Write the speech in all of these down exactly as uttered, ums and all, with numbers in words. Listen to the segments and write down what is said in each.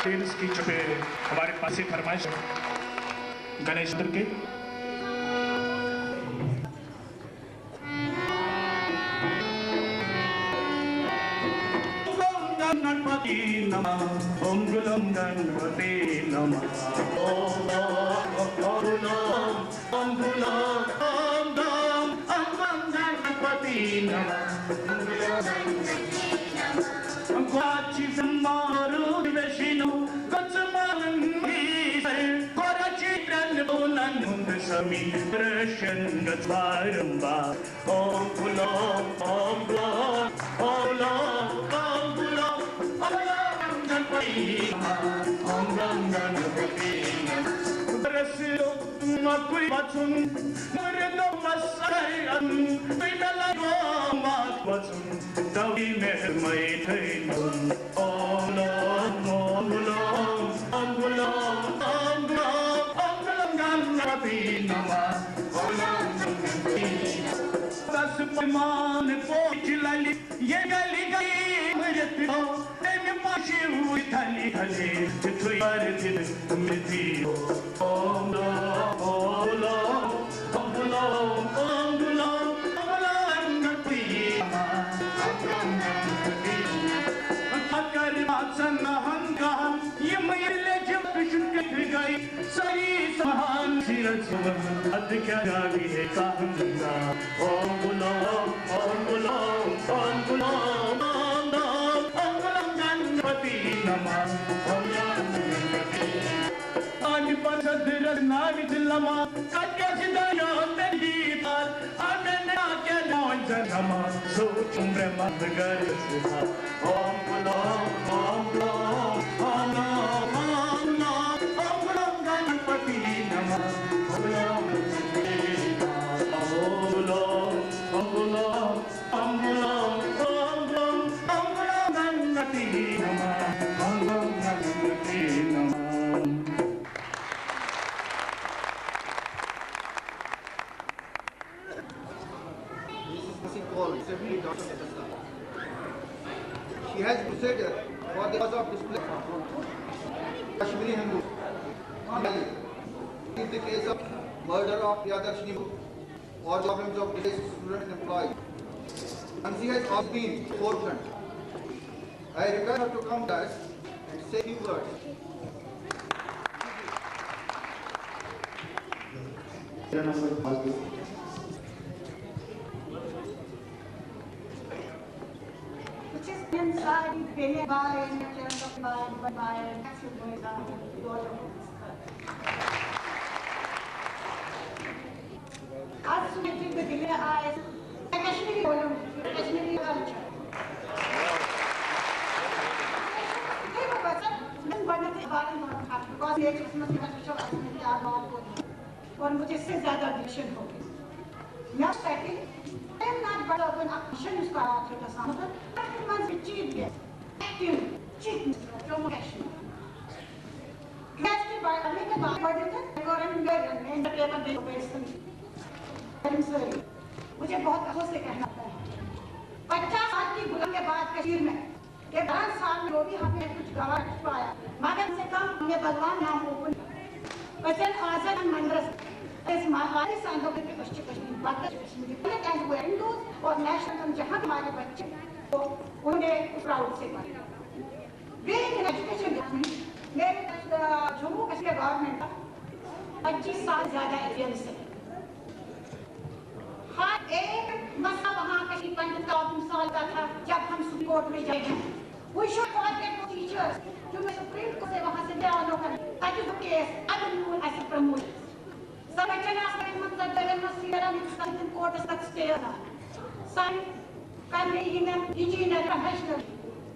Teams की चुपे हमारे पास से फरमाइश गणेश मंदिर के। गणपति नमः, ओम गुलम गणपति नमः, ओम, ओम, ओम, ओम, ओम, ओम, ओम, गणपति नमः। Gwachi maru veshinu, gwachi maru veshinu, korachi pran bonan mund sami, prashan gwachi baramba. Om Gulom, Om Gulom, Om Gulom, Om Gulom, Om Gulom, Om Gulom Ganpati Namah, Om Gulom Ganpati Namah. Baraslo makui bachun, murdo masai an, pinala goma bachun, tawi mehmai thainun. Om Gulom, Om Gulom, Om Gulom, Om Gulom, Om Gulom Ganpati Namah, Om Gulom Ganpati Namah. Das Paiman Pochilali, Yegali Gai Murti, Temi Pashi Thali Thali, Tituyar Miti. Om Gulom, Om Gulom, Om Gulom, Om Gulom, Om Gulom Ganpati Namah, Om Gulom Ganpati Namah. Akar Matsan Nahan Kahan, Yimai Lejim Pishun Katrigai, Sari Sahan Sirajan, Adhika Gavi Kahanga. Om Gulom, Om Gulom, Om Gulom, Om Gulom, Om Gulom Ganpati Namah, Om Gulom Ganpati Namah. Ani Pasad Rasnani Dilama, Katya Sidaya Tendita, Amena Kya Nawan Janama, Suchum Brahma Garasita. Om Gulom, Om Gulom, Om Gulom, Om Gulom, Om Gulom Ganpati Namah, Om Gulom Ganpati Namah, Om Gulom, Om Gulom, Om Gulom, Om Gulom, Om Gulom Ganpati Namah, Om Gulom Ganpati Namah. This is Singh Kaul, Secretary Doctor Sacheta. She has presided for the cause of displaced Kashmiri Hindus in the case of murder of Priyadarshini or problems of displaced student employees. And she has always been forefront. I request her to come to us and say few words. Which is inside the by and by and by. As soon as the delay eyes, Kashmiri bolu, Kashmiri culture. Because nature is not much of a और मुझे इससे ज्यादा vision हो गई। मैं कहती, I am not but upon vision उसका आखिर का सामना, लेकिन मन से चीज गया, एक्टिंग, चीज, जो कैसे। Next बार अभी के बाद बढ़ जाते हैं, और हम गए, मैं एंटरटेनमेंट दे, मुझे बहुत अफसोस से कहना पड़ता है, पचास साल की गुलाम के बाद कश्मीर में ये बारह साल में जो भी हमने कुछ गवाह पाया, मगर से कम हमने भगवान नाम ओपन। वैसे आजन मंदिर इस महामारी सांदों के पश्चिम कश्मीर, बाकी कश्मीर, Hindus और नेशनल, जहाँ हमारे बच्चे, तो उन्हें प्राउड से माना। Being in education department, मेरे, अ, जम्मू कश्मीर गवर्नमेंट का पच्चीस साल ज्यादा एक्सपीरियंस है। हर एक मसला वहाँ का पंडित का मिसाल का था, जब हम सुप्रीम कोर्ट में गए हैं। We should call them teachers, जो मैं सुप्रीम कोर्ट से वहाँ से ले आना है, ताकि वो केस अब न्यू ऐसे प्रमोट। سمجھن آسان یِمن ژۄدٲہن منٛز سیٖنیرن یُس تام تِم کوٹس تتھ سٹے ٲسۍ آسان۔ سانہِ کرنہٕ یِم انجینئر پروفیشنل،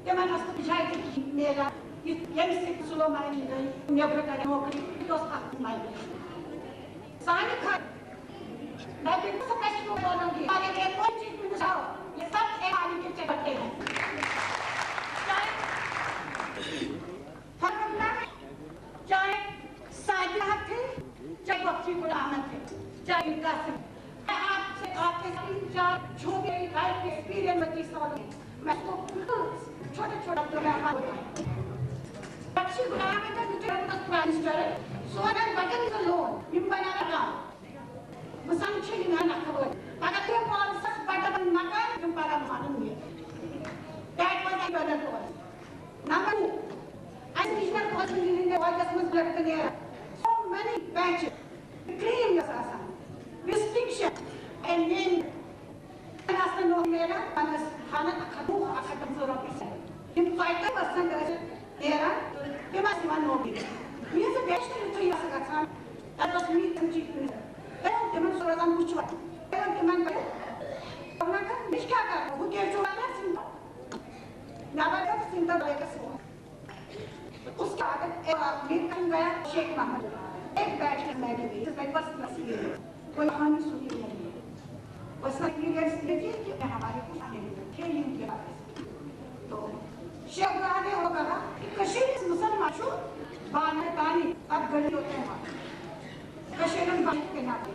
تِمن ٲس نہٕ جاے تہِ کِہیٖنۍ میلان، یُتھ ییٚمہِ سۭتۍ سُلو ماینڈ گٔے نیبرٕ کرِ نوکری، یہِ اوس اکھ مایگریشن۔ سانہِ خٲطرٕ، میں بالکل سپشٹ کو بولوں گی، ہمارے لیے کوئی چیز بھی مجھاؤ، یہ سب ایک پانی کے چکر ہیں۔ چاہے فرمانا ہے، چاہے ساجد صاحب تھے، چاہے بخشی غلام تھے، چاہے قاسم۔ میں آپ سے، آپ کے تین چار جو میری لائف میں ایکسپیرینس بتیس سال میں، میں اس کو بالکل چھوٹے چھوٹے تو میں ہمارے، بخشی غلام سونن بٹن تہٕ لون، یِم بناوان کم۔ بہٕ سمکھٕ یِم ہن اکھ وٲتۍ۔ پگاہ تِم پانٛژھ ساس بٹن مکان، تِم پگاہ مانن یہِ۔ That was my brother cause. Number two, اَسہِ نِش چھِنہٕ کٲشِر ہِنٛدۍ کالجَس منٛز لٔڑکہٕ نیران۔ So many batches. Cream یۄس آسان۔ Distinction. And then آسان نوکری میلان، پننِس تھاونہٕ اکھ ہتھ وُہ، اکھ ہتھ پٕنٛژٕہ رۄپیہِ سۭتۍ۔ یِم ژۄیہِ ترٕٛہ percent ٲسۍ نیران، تِم ٲسۍ یِوان نوکری۔ یہِ زٕ بیچلر یُتھُے یہِ اوس گژھان، تَتہِ اوس میٖٹِنٛگ چیٖف مِنِسٹر۔ تٔمۍ ووٚن تِمن، سُہ روزان وٕچھوُن۔ تٔمۍ ووٚن تِمن، "بہٕ، دوٚپُن، مےٚ چھِ کیٛاہ کَرُن؟ ہُہ کیٛازِ چھُ وَنان ژٕ نٮ۪بر کَر ژٕ یِم تَتھ بیگَس سوز؟" اس کے بعد ایک آدمی کم گیا، شیخ محمد۔ ایک بیچ میں میں بھی گئی، میں پرسنل سی گئی۔ کوئی کہانی سنی نہیں۔ پرسنل ایکسپیرینس یہ تھی کہ میں ہمارے کچھ نہیں تھے، یہ ان کے پاس۔ تو شیخ ابراہیم نے وہ کہا کہ کشمیر مسلمان شو بعد میں پانی اب گلی ہوتے ہیں وہاں۔ کشمیر میں بند کے ناطے۔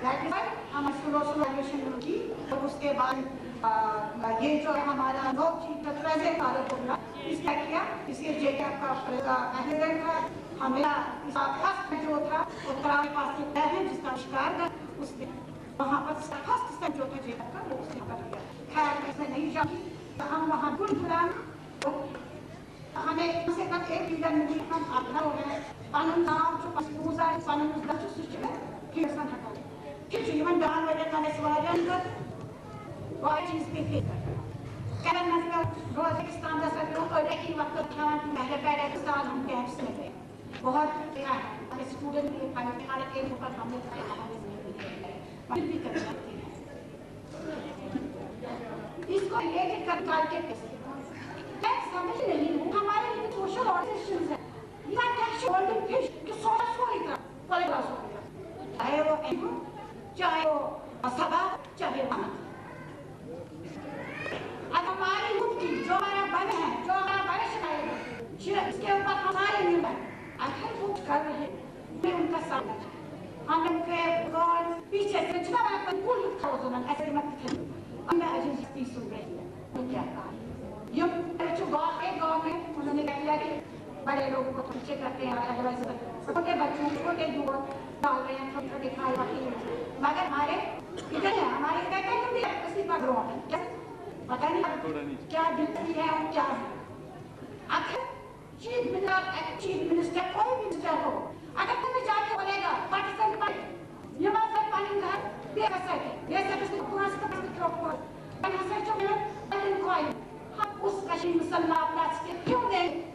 That is why ہم سلو سلو ایڈمیشن کی اور اس کے بعد، آ، یہ جو ہمارا لوک چیف کا پریزنٹ فاروق اللہ، اس کا کیا، اس کے جے کیپ کا پریزنٹ تھا، ہمیں اس کا فرسٹ جو تھا، وہ ترائے پاس سے طے ہے، جس کا شکار تھا، اس نے وہاں پر فرسٹ سٹیپ جو تھا جے کیپ کا، وہ اس نے کر لیا۔ خیر، میں اس میں نہیں جاؤں گی، تو ہم وہاں گل گلان، ہمیں کم سے کم ایک لیڈر ملی، ہم اپنا ہو گئے، پنن ناو چھُ، پنن پونٛسہٕ آسہِ، پنن یُس دَچھ چھُ، سُہ چھُ مےٚ فِکسَن ہٮ۪کان۔ ٹھیٖک چھُ، یِمَن دَہَن ؤرِیَن منٛز اَسہِ واریاہ خدمت، واریاہ چیٖز پیٚیہِ فیس کَرٕنۍ۔ کَرَن منٛز مےٚ روزٕ أکِس تانٛتَس پٮ۪ٹھ پیوٚو أڑۍ اَکی وقتہٕ کھٮ۪وان، پہلے پہلے سال ہم کیمپس میں گئے۔ بہت کیا ہے، ہمیں اسٹوڈنٹ بھی، ہمیں ہمارے ایک اوپر ہم نے ہمارے زندگی میں پھر بھی کر سکتے ہیں۔ اس کو ریلیٹڈ کر کر کے میں سمجھ نہیں ہوں، ہمارے لیے سوشل آرگنائزیشنز ہیں، یہ کیا شولڈنگ فش کہ سوشل سوری کا پلے گا سوری کا، چاہے وہ اینڈو، چاہے وہ سبا، چاہے وہ امن۔ اب ہماری یوتھ کی جو ہمارا بن ہے، جو ہمارا بن شکایت ہے، اس کے اوپر ہمارے ممبر اگر وہ کر رہے ہیں، ہمیں ان کا سامنا چاہیے۔ ہم ان کے گاڈ پیچھے سے چھنا بنا پر کل کھڑا ہونا، ایسے مت کھڑے۔ ہم میں عجیب چیز سن رہی ہے، وہ کیا کہا؟ یہ جو گاؤں ہے، گاؤں میں انہوں نے کہا کہ بڑے لوگوں کو پیچھے کرتے ہیں، ادروائز چھوٹے بچوں، چھوٹے یوتھ ڈال رہے ہیں، چھوٹے چھوٹے کھائے واقعی۔ مگر ہمارے ادھر ہے، ہمارے ادھر کا بھی اسی پر گراؤنڈ ہے۔ پتہ نہیں کیا دلچسپی ہے اور کیا ہے۔ آخر چیف منسٹر، چیف منسٹر، کوئی بھی منسٹر ہو، اگر تمہیں جا کے بولے گا، پاکستان پہ یہ مت کر پانی گھر، بے کسر ہے، بے سر سے پانچ سو پانچ سو کروڑ کو، ہم ہسر جو میں بلڈنگ کو آئی، ہم اس کشمیر مسلمان اپنا سے کیوں دیں؟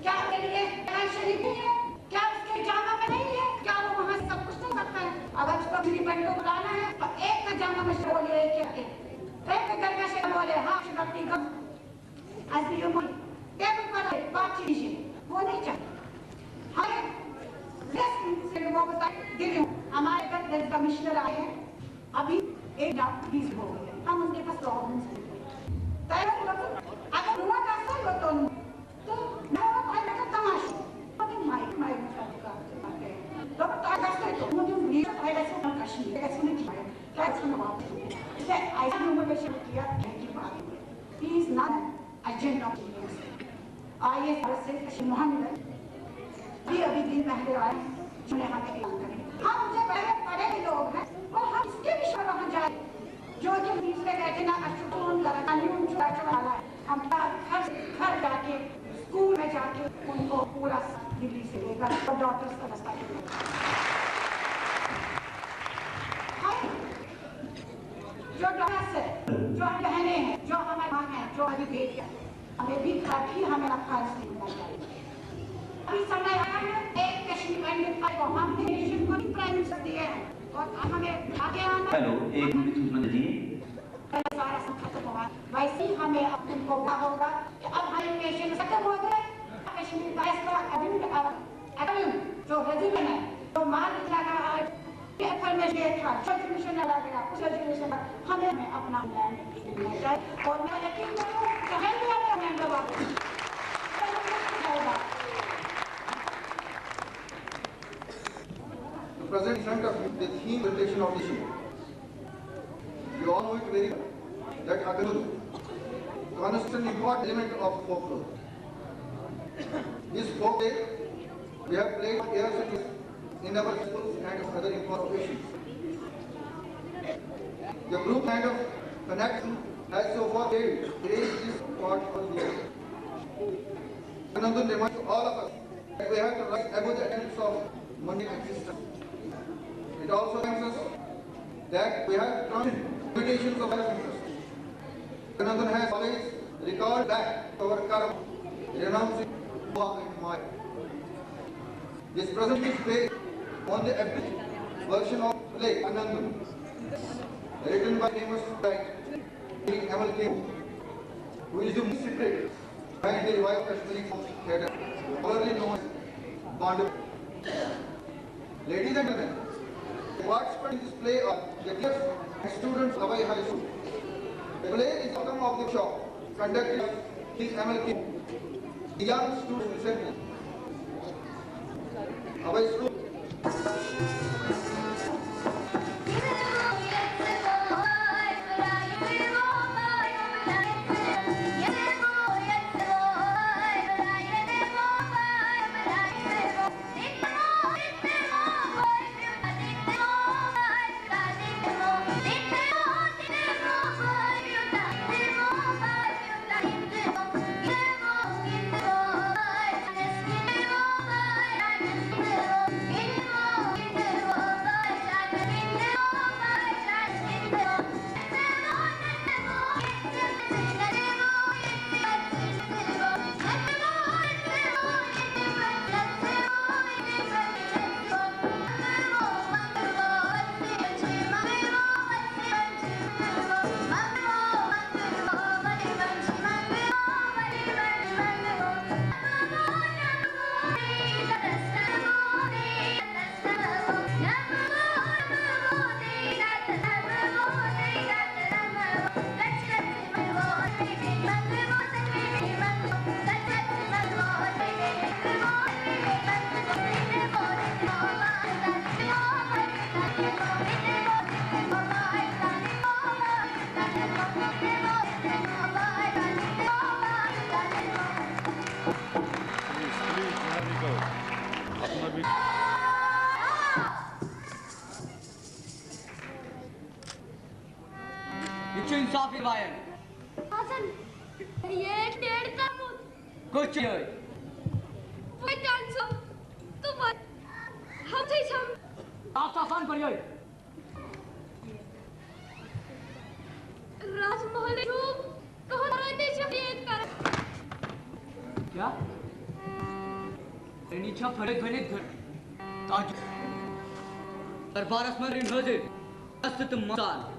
کیا میرے لیے قرآن شریف نہیں ہے؟ کیا اس کے جامع میں نہیں ہے؟ کیا وہ وہاں سے سب کچھ نہیں کرتا ہے؟ اگر اس کو میری بہن کو بلانا ہے، تو ایک کا جامع میں سے بولے، ایک کے، ایک کے گھر کا سے بولے، ہاں، شکر کی گم۔ ایسے یہ ملک ٹیبل پر ہے، بات چیت کیجیے، وہ نہیں چاہتے۔ ہمیں جس سے وہ بتا دے رہی ہوں، ہمارے گھر ہیلتھ کمشنر آئے ہیں، ابھی ایک ڈاکٹر بزی ہو گئے، ہم ان کے پاس پرابلمس نہیں۔ تیار ہو تو، اگر ہوا کیسا ہو تو، تو میں وہ پہلے کا تماشا، ابھی مائک، مائک کا دکھاتے ہیں۔ تو بتا دستے تو، مجھے یہ پہلے سے کشمیر، ایسے نہیں کیا ہے، کیا سنا واپس؟ اسے ایسا نہیں ہوا کہ شروع کیا، کیا کی بات ہے۔ He is not agent of T M C. I S R سے کشمیر محمد ابھی ابھی دن پہلے آئے، جنہوں نے ہمیں اعلان کرے۔ ہم جو بڑے پڑھے لوگ ہیں، اور ہم اس کے بھی شروع ہم جائیں۔ جو جو بیچ میں بیٹھے نا، اشکون کرا، قانون چھوڑا چھوڑا والا ہے۔ ہم گھر، گھر جا کے، اسکول میں جا کے ان کو پورا دلی سے لے کر اور ڈاکٹرز کا رستہ کھولیں گے۔ ہم جو ڈاکٹرز ہیں، جو ہم بہنیں ہیں، جو ہماری ماں ہیں، جو ہماری بیٹیاں ہیں، ہمیں بھی گھر ہی ہمیں اپنا رزق ملنا چاہیے۔ ابھی سمے آیا ہے، ایک کشمیر پنڈت کو ہم نے نیشن کو بھی پرائم منسٹر دیا ہے اور اب ہمیں آگے آنا ہے۔ ہیلو، ایک منٹ سوچنا دیجیے۔ سارا سب ختم ہوا، ویسے ہی ہمیں اب ان کو ہوا ہوگا کہ اب ہمارے پیشنٹ ختم ہو گئے، کشمیر کا ایسا ابھی اب اگر جو ریزیڈنٹ ہے، جو مال نکلا گیا، آج یہ انفارمیشن یہ تھا، جو انفارمیشن ڈالا گیا، اس ریزیڈنٹ سے ہمیں، ہمیں اپنا لینڈ ملنا چاہیے۔ اور میں یقین کرتا ہوں کہ ہر کوئی اپنا لینڈ واپس جائے گا۔ The present in front of you, the theme presentation of the issue. You all know it very well that Akadul constitutes an important element of folklore. This folklore We have played air cities in our schools and other important occasions. The group kind of connection has so far failed. There is this part of the Anandan reminds all of us that we have to rise above the attempts of mundane existence. It also reminds us that we have to transcend limitations of self-interest. Anandan has always recalled back to our karma, renouncing Moha and Maya. This presentation is based on the epic version of play Anandan, written by famous playwright Amal Kim, who is the most secret behind the revival Kashmiri folk theatre, popularly known as Bandu. Ladies and gentlemen, the participants in this play are the teachers and students of Hawai High School. The play is the outcome of the show conducted by Amal Kim, the young students recently. Hawai School. یہِ چھُ اِنصافی وایَن۔ حسن، یہِ ٹیڈ ترمُت۔ کُس چھُ یہِ؟ وۄنۍ تہِ اَن سا۔ تہٕ وۄنۍ ہَفتَے چھَم۔ اَتھ آسان پَرِ یہِ۔ راج محلٕچ چھُ تُہُنٛد رٲتے چھِ ییٚتہِ کران۔ کیٛاہ؟ رانی چھا پھٔٹِتھ ؤنِتھ گٔر؟ تعجب۔ دربارس منٛز رٔنۍ حٲضِر۔ دستہٕ تہٕ مثال۔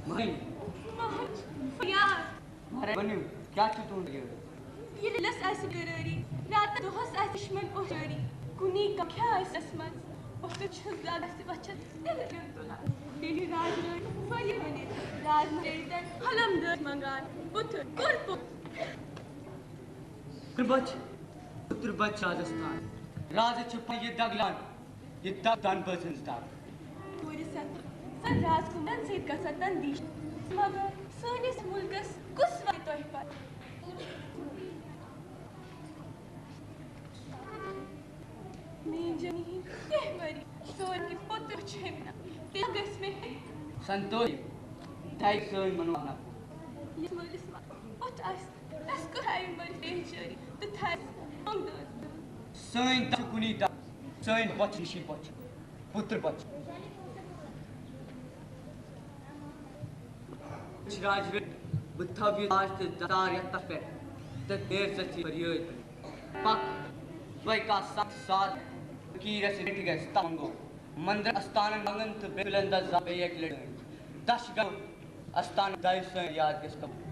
مہرنۍ۔ مہر، فریاد۔ مہرنۍ، ؤنِو، کیٛاہ چھُ تُہُنٛد یہِ؟ ییٚلہِ لَس آسہِ گرٲری، راتہٕ دۄہَس آسہِ دُشمن اوس جٲری، کُنی کَمہِ آسہِ اَسہِ منٛز، وۄتھُن چھُ زیادٕ آسہِ وۄچھان، تیٚلہِ کیٛاہ تُلان؟ تیٚلہِ راج رٲنۍ ؤلِو ؤنِتھ، راج مہرٲنۍ تَن حلم دٲدۍ منٛگان، پُتُر کوٚر پُتُر۔ پُتُر بَچہِ، پُتُر بَچہِ رازَس تان، رازَس چھِ پَے یہِ دَگلان۔ یہِ دَگ دَن بٲژ ہٕنٛز دَگ۔ کورِ سَتھ، سَتھ راز کُمَن سۭتۍ گژھن تَن دیٖش۔ مگر سٲنِس مُلکَس کُس وَنہِ تۄہہِ پَتہٕ؟ میٛٲنۍ جنی ہِنٛدۍ کینٛہہ ؤری سورُے پوٚتُس چھُ مےٚ۔ تیٚلہِ گژھِ مےٚ سنتوش دَگہِ سٲنۍ منونا۔ یُس مٲلِس ما-، پوٚت آسہِ، اَسہِ کوٚر آیہِ مٔرِتھ بے چٲری تہٕ تھایہِ سونٛگ دٲر۔ سٲنۍ دَچھ چھِ کُنی دَچھ، سٲنۍ بۄچھِ نِشی بۄچھِ، پُتر بۄچھِ۔ راج رٔٹۍ، بہٕ تھاوٕ یہِ تاج تہٕ دستار یَتھ تَتھ پٮ۪ٹھ، تہٕ نیر ژٕ چھِ فریٲدۍ۔ پَک، وَے کانٛہہ سَتھ ساد فقیٖرَس رٔٹۍ گژھِ تَنٛگو۔ مندر استانن منگن تہٕ بیٚیہِ بلند زا بیٚیہِ اَکہِ لٹہِ۔ دَچھ گٔو استان دایہِ سٲنۍ یاد گژھِ قبول۔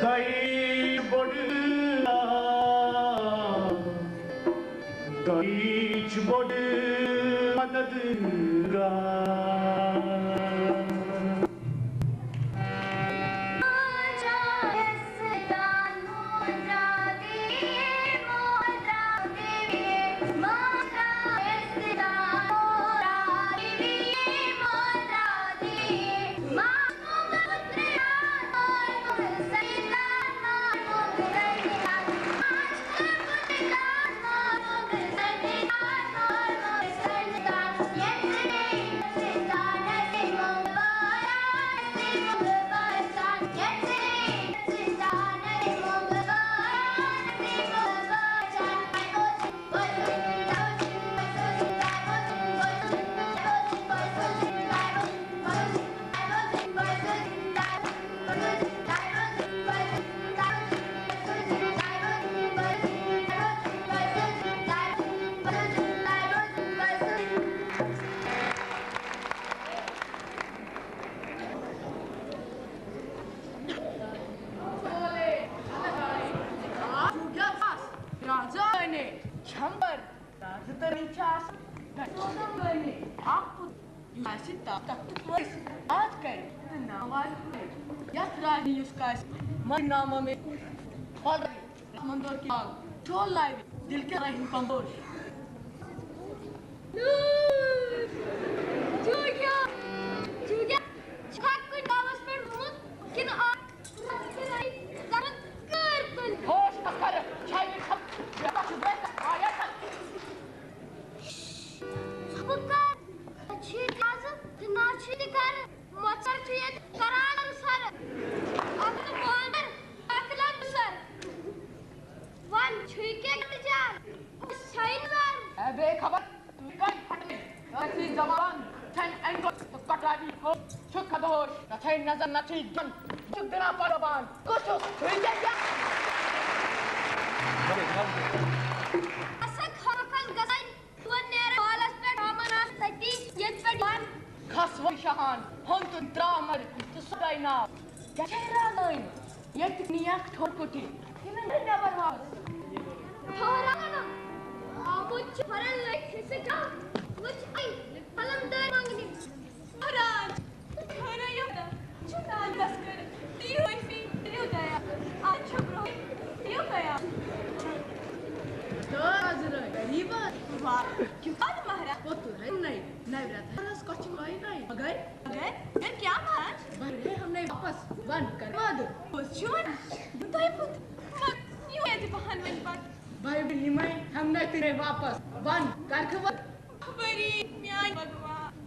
دَچھ بٔڑ کیچ بوٚڑ مددگار۔ رازا بنے چھمبر، رازٕ تہٕ چھِ آسان گژھِ سوزُن بنے اکھ پُت، یُس آسہِ تخت تخت وٲرِس یاد کرِ تہٕ ناو آسہِ یتھ راجہِ یُس کاسہِ مر نامہ میں پل مندور کی آگ چول لائے دل کے رہن پمبوش۔ چوٗکیا، چوٗکیا، چھا کُنہِ دۄہس پٮ۪ٹھ روٗد کِنہٕ آ-، زبان کٔر تُلۍ؟ ہوش مت کر، چھاے مےٚ چھل، مےٚ پٮ۪ٹھ چھُ برٛٮ۪کھ آیت۔ بہٕ کر؟ نہ چھُ ییٚتہِ آزٕ تہٕ نہ چھُ ییٚتہِ گرٕ۔ مۄچر چھُ ییٚتہِ کران سر۔ اکھ تہٕ مۄہنٛدر، اکھ لنڈ سر۔ وۄنۍ چھُے کیٛاہ جان؟ Science war. اے بے خبر، ژٕ کَتہِ پھٹنے؟ ٲسی زبان، ژھٮ۪ن اینڈو تہٕ کٹاوی ہو۔ چھُ خدوش، نہ چھے نظر، نہ چھے جان۔ چھُکھ دِنا پربان۔ کُس چھُس؟ چھُے کیٛاہ کیٛاہ؟ اَسا کھوکھس گژھان۔ تور نیران بالس پٮ۪ٹھ ہامن آسہٕ تٔتی، ییٚتہِ پٮ۪ٹھ یِوان۔ کھس وۄنۍ شاہان، ہُم تہٕ درٛامر تہٕ سۄ گٔے ناو۔ کیٛاہ چھے رلٲنۍ؟ ییٚتہِ نِیَکھ ٹھوٚر کُٹھِ، تِمن نہٕ نٮ۪بر واپس۔ ٹھٔہرا نا، آمُت چھُ پھرن لٲگِتھ حصہٕ کم۔ وٕچھ، اَے قلم دٲرۍ منٛگنہِ۔ مہراج، خٲرا یوٗتاہ چھُ ناز بس کٔرِتھ۔ دِیِو عٲفی، کٔرِو دیا۔ آز چھُ برٛونٛہہ، دِیِو خیال۔ دٲر حضرت غریٖبن۔ واہ، کیُتھ آز مہراز۔ پوٚتُر ہے نَے، نَوِ رٮ۪تہٕ ہرس کۄچھِ وٲے نَے۔ مگر، مگر، مگر کیٛاہ مہراج؟ بھائی ہم نَے واپس، ون کر وعدٕ۔ پوٚز چھُ وَنان، تۄہہِ پوٚت، مگر یہِ وَنہِ تہِ بہان وۄنۍ پتہٕ۔ بھائی ہم نَے تیرے واپس، ون کر وعدٕ۔ بری میانہِ بھگوان،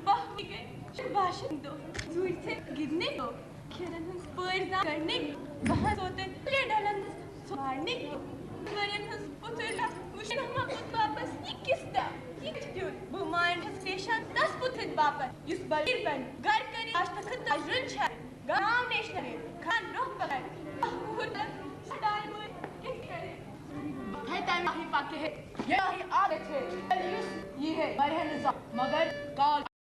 بہوٕے گٔے شُرباشن دۄہ۔ زوٗرۍ ژھٔرۍ گِنٛدنٕکۍ دۄہ، کھیرن ہٕنٛز پٲرۍ زان کڑنٕکۍ۔ بہٕ ہسا تۄہہِ پلے ڈلن منٛز سُہ وارنٕکۍ دۄہ۔ ؤرین ہٕنٛز پُتھٕر وٕچھن ہما پوٚت واپس۔ یہِ کِس دا؟ یہِ کِتھ دیُن؟ بہٕ مانہِ ہس پیشن تس پُتھٕر باپتھ، یُس بلیر بنہِ۔ گرٕ کرِ آج تخت تاج رُن چھا۔ گام نیشنل خان روح پکڑ۔ ہُردن سٹائل مول کِتھ کرِ؟ ہے تمہِ راہی پکہِ ہے، یہِ راہی آ گژھِ ہے، تیٚلہِ یُس یی ہے، مرِ ہے نہٕ زانٛہہ۔ مگر کال